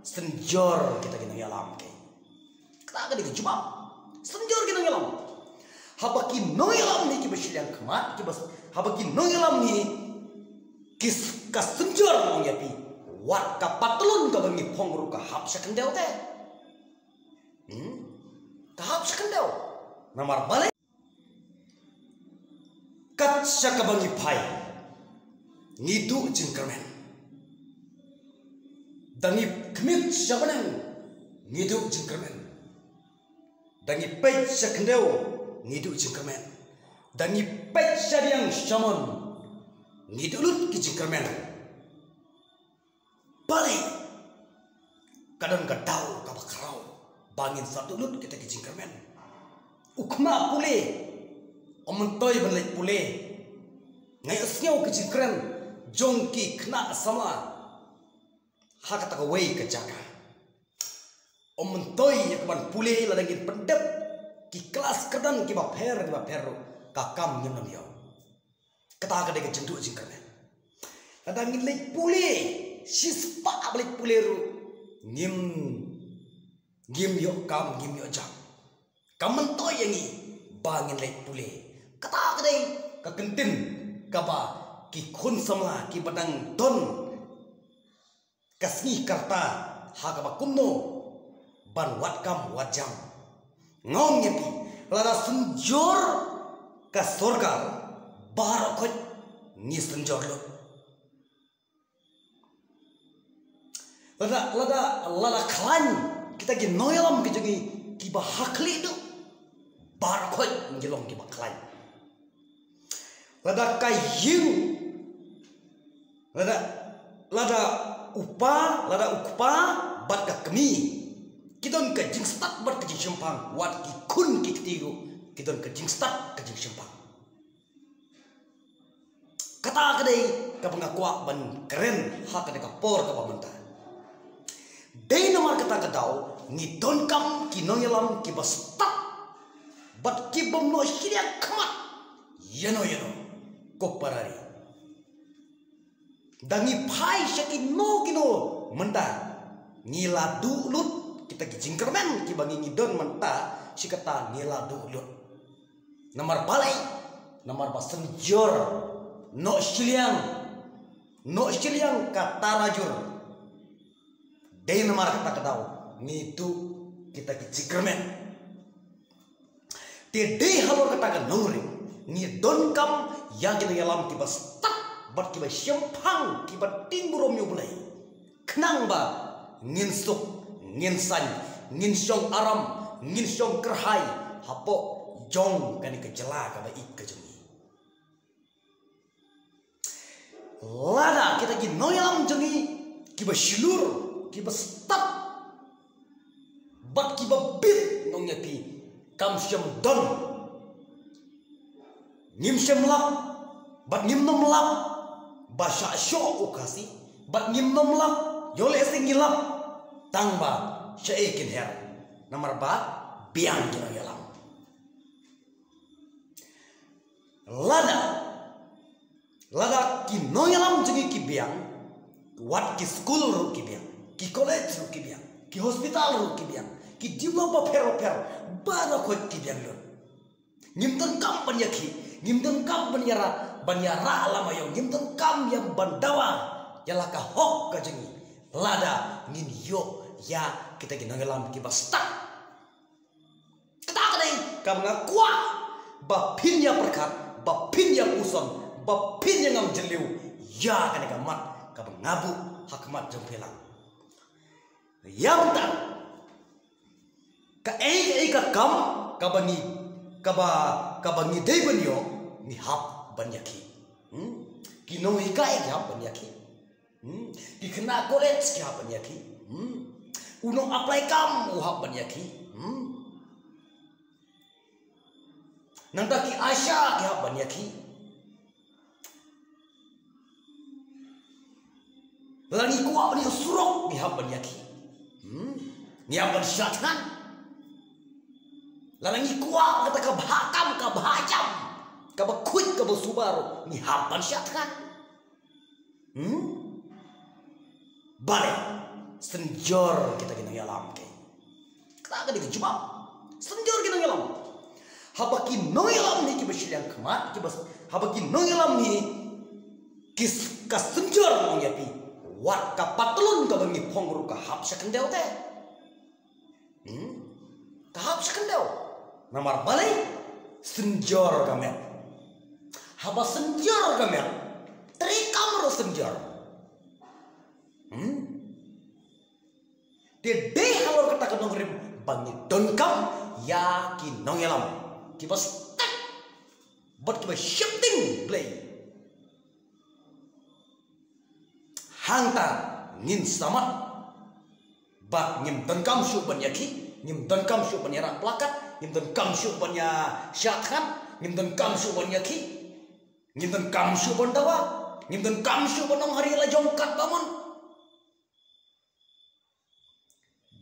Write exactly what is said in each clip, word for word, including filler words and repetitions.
Synjor kita ki nongïalam ki. Kata ka dei ka jubab. Synjor ki nongïalam. Haba ki nongïalam hi kiba shiliang khmat, kiba, haba ki nongïalam hi ki s-, ka synjor, ong ïa phi. Wat ka patlun kaba ngi phong ruh ka hap sha khyndew te. Hmm? Ka hap sha khyndew. Namar balei? Kat sha kaba ngi phai, ngi duh jingkyrmen. Da ngi khmih sha bneng, ngi duh jingkyrmen. Da ngi peit sha khyndew, ngi duh jingkyrmen. Da ngi peit sha diang sha mon, ngi duh lut ki jingkyrmen. Balei? Ka don ka daw kaba khraw ba ngin sa duh lut kita ki jingkyrmen. U khynnah pule, ym myntoi ban leit pule. Nga ïohsngew ki jingkren jong ki khynnah samla ha kata kawei ka jaka. Ym myntoi ïa ka ban pule, lada ngin pyndep ki klas kyrdan kiba pher kiba pher ruh, ka kam ngim nang ïoh. Kata ka dei ka jingduh jingkyrmen. Lada ngin leit pule, shispah ba leit pule ruh, ngim, ngim ïoh kam, ngim ïoh jam. Kam myntoi ïa ngi ba ngin leit pule. Kata ka dei ka kyntien kaba ki khun samla kiba dang don ka sngi karta ha kaba kumno ban wad kam wad jam. Nga ong ïa phi, lada synjor ka sorkar, baroh khoit ngi synjor lut. Lada, lada, lada khlaiñ kita ki nongïalam ki jong ngi kiba ha khlieh duh, baroh khoit ngi long kiba khlaiñ. Lada ka ïing, lada, lada u pa, lada u kpa bad ka kmie ki don ka jingstad bad ka jingshemphang, wat ki khun ki kti ruh ki don ka jingstad ka jingshemphang. Kata ka dei kaba nga kwah ban kren ha kane ka por kaba mynta. Dei namar kata ka daw ngi donkam ki nongïalam kiba stad bad kibym noh shiliang khmat ïano ïano, ko para ri. Da ngi phai sha kino kino mynta, ngi la duh lut kita ki jingkyrmen kiba ngi, ngi don mynta, shi katta ngi la duh lut. Namar balei? Namar ba synjor, noh shiliang, noh shiliang ka tarajur. Dei namar kata ka daw ngi duh kita ki jingkyrmen. Te dei halor kata ka nongrim ngi donkam ïa ki nongïalam kiba stad bad kiba shemphang, kiba tieng burom ïa U Blei, khnang ba ngin suk, ngin saiñ, ngin shong aram, ngin shong kyrhai hapoh jong kane ka jylla kaba ïeit ka jong ngi. Lada kita ki nongïalam jong ngi kiba shlur, kiba stad bad kiba bit, nga ong ïa phi, kam shym don. Ngim shym lap bad ngim nym lap ba shah shoh u Khasi, bad ngim nym lap ïoh lehse ngi lap tang ba shaei kin her. Namar ba biang ki nongïalam. Lada, lada ki nongïalam jong ngi ki biang, wat ki skul ruh ki biang, ki college ruh ki biang, ki hospital ruh ki biang, ki develop bapher bapher baroh khoit ki biang lut. Ngim donkam ban ïakhih, ngim donkam ban ïarah, ban ïarah lama ïong, ngim donkam ïa ban dawa ïa la ka hok ka jong ngi lada ngin ïoh ïa kita ki nongïalam kiba stad. Kata ka dei kaba nga kwah ba phin ïa pyrkhat, ba phin ïa puson, ba phin ïa ngam jylliew ïa kane ka mat kaba nga buh ha khmat jong phi lang. Ïa mynta, kaei kaei ka kam kaba ngi, kaba, kaba ngi dei ban ïoh, ngi hap ban ïakhih. Hmm? Ki nonghikai ki hap ban ïakhih. Hmm? Ki khynnah college ki hap ban ïakhih. Hmm? U nong apply kam u hap ban ïakhih. Hmm? Nangta ki ASHA ki hap ban ïakhih. Lada ngi kwah ban ïoh surok ngi hap ban ïakhih. Hmm? Ngi hap ban shah thngan. Lada ngi kwah kata ka bha kam, ka bha jam, kaba khuid, kaba suba ruh ngi hap ban shah thngan. Hmm? Balei? Synjor kita ki nongïalam ki. Kata ka dei ka jubab. Synjor ki nongïalam. Haba ki nongïalam hi kiba shiliang khmat, kiba, haba ki nongïalam hi ki s-, ka synjor, ong ïa phi. Wat ka patlun kaba ngi phong ruh ka hap sha khyndew te. Hmm? Ka hap sha khyndew. Namar balei? Synjor ka met. Haba synjor ka met, treikam ruh synjor. Hmm? Te dei halor kata ka nongrim ba ngi donkam ïa ki nongïalam kiba stet bad kiba sheptieng Blei. Hangta ngin smat. Bad ngim donkam shuh ban ïa ki, ngim donkam shuh ban ïa rah plakat, ngim donkam shuh ban ïa shah thngan, ngim donkam shuh ban ïa ki, ngim donkam shuh ban dawa, ngim donkam shuh ban ong ha ri la jong katba mon.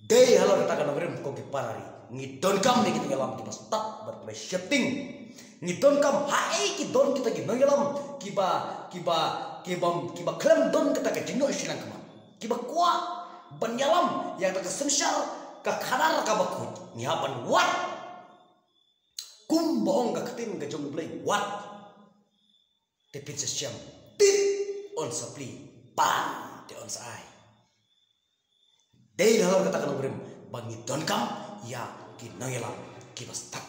Dei halor kata ka nongrim ko ki para ri, ngi donkam ïa ki nongïalam kiba stet bad kiba sheptieng. Ngi donkam haei ki don kita ki nongïalam kiba, kiba, kiba, kiba khlem don kata ka jingnoh shiliang khmat, kiba kwah ban ïalam ïa kata ka synshar ka khadar kaba khuid. Ngi hap ban wad kumba ong ka ktien ka jong U Blei, wad te phin sa shem, tip un sa plie, pan te un sa ai. Dei halor kata ka nongrim ba ngi donkam ïa ki nongïalam kiba stet